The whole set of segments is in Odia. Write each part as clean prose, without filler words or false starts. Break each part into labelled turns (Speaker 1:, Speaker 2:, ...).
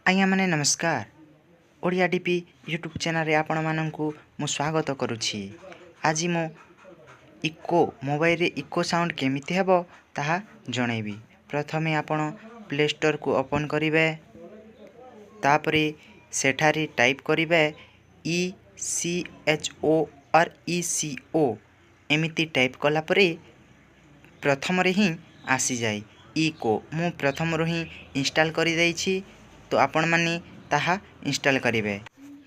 Speaker 1: ଆଜ୍ଞାମାନେ ନମସ୍କାର। ଓଡ଼ିଆ ଡିପି ୟୁଟ୍ୟୁବ୍ ଚ୍ୟାନେଲ୍ରେ ଆପଣମାନଙ୍କୁ ମୁଁ ସ୍ୱାଗତ କରୁଛି। ଆଜି ମୁଁ ଇକୋ ମୋବାଇଲରେ ଇକୋ ସାଉଣ୍ଡ କେମିତି ହେବ ତାହା ଜଣାଇବି। ପ୍ରଥମେ ଆପଣ ପ୍ଲେ ଷ୍ଟୋରକୁ ଓପନ୍ କରିବେ, ତାପରେ ସେଠାରେ ଟାଇପ୍ କରିବେ ECHO ଆର୍ ECO। ଏମିତି ଟାଇପ୍ କଲା ପରେ ପ୍ରଥମରେ ହିଁ ଆସିଯାଏ ଇକୋ। ମୁଁ ପ୍ରଥମରୁ ହିଁ ଇନଷ୍ଟଲ୍ କରିଦେଇଛି, ତ ଆପଣମାନେ ତାହା ଇନଷ୍ଟଲ୍ କରିବେ।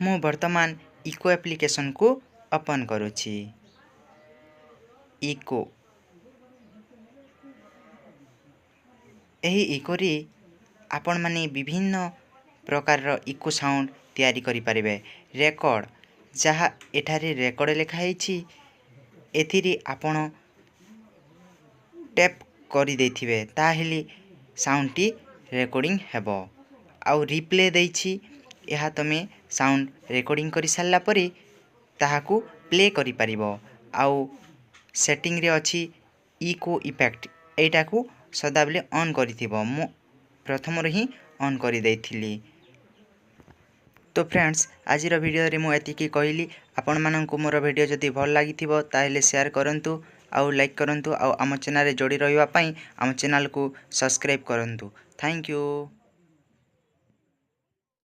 Speaker 1: ମୁଁ ବର୍ତ୍ତମାନ ଇକୋ ଆପ୍ଲିକେସନ୍କୁ ଓପନ୍ କରୁଛି। ଇକୋ, ଏହି ଇକୋରେ ଆପଣମାନେ ବିଭିନ୍ନ ପ୍ରକାରର ଇକୋ ସାଉଣ୍ଡ ତିଆରି କରିପାରିବେ। ରେକର୍ଡ଼, ଯାହା ଏଠାରେ ରେକର୍ଡ଼ ଲେଖା ହେଇଛି, ଏଥିରେ ଆପଣ ଟେପ୍ କରିଦେଇଥିବେ, ତାହେଲେ ସାଉଣ୍ଡଟି ରେକର୍ଡ଼ିଂ ହେବ। ଆଉ ରିପ୍ଲେ ଦେଇଛି, ଏହା ତୁମେ ସାଉଣ୍ଡ ରେକର୍ଡ଼ିଂ କରିସାରିଲା ପରେ ତାହାକୁ ପ୍ଲେ କରିପାରିବ। ଆଉ ସେଟିଂରେ ଅଛି ଇକୋ ଇଫେକ୍ଟ, ଏଇଟାକୁ ସଦାବେଳେ ଅନ୍ କରିଥିବ। ମୁଁ ପ୍ରଥମରୁ ହିଁ ଅନ୍ କରିଦେଇଥିଲି। ତ ଫ୍ରେଣ୍ଡସ୍, ଆଜିର ଭିଡ଼ିଓରେ ମୁଁ ଏତିକି କହିଲି। ଆପଣମାନଙ୍କୁ ମୋର ଭିଡ଼ିଓ ଯଦି ଭଲ ଲାଗିଥିବ, ତାହେଲେ ସେୟାର କରନ୍ତୁ ଆଉ ଲାଇକ୍ କରନ୍ତୁ, ଆଉ ଆମ ଚ୍ୟାନେଲରେ ଯୋଡ଼ି ରହିବା ପାଇଁ ଆମ ଚ୍ୟାନେଲକୁ ସବସ୍କ୍ରାଇବ୍ କରନ୍ତୁ। Thank you.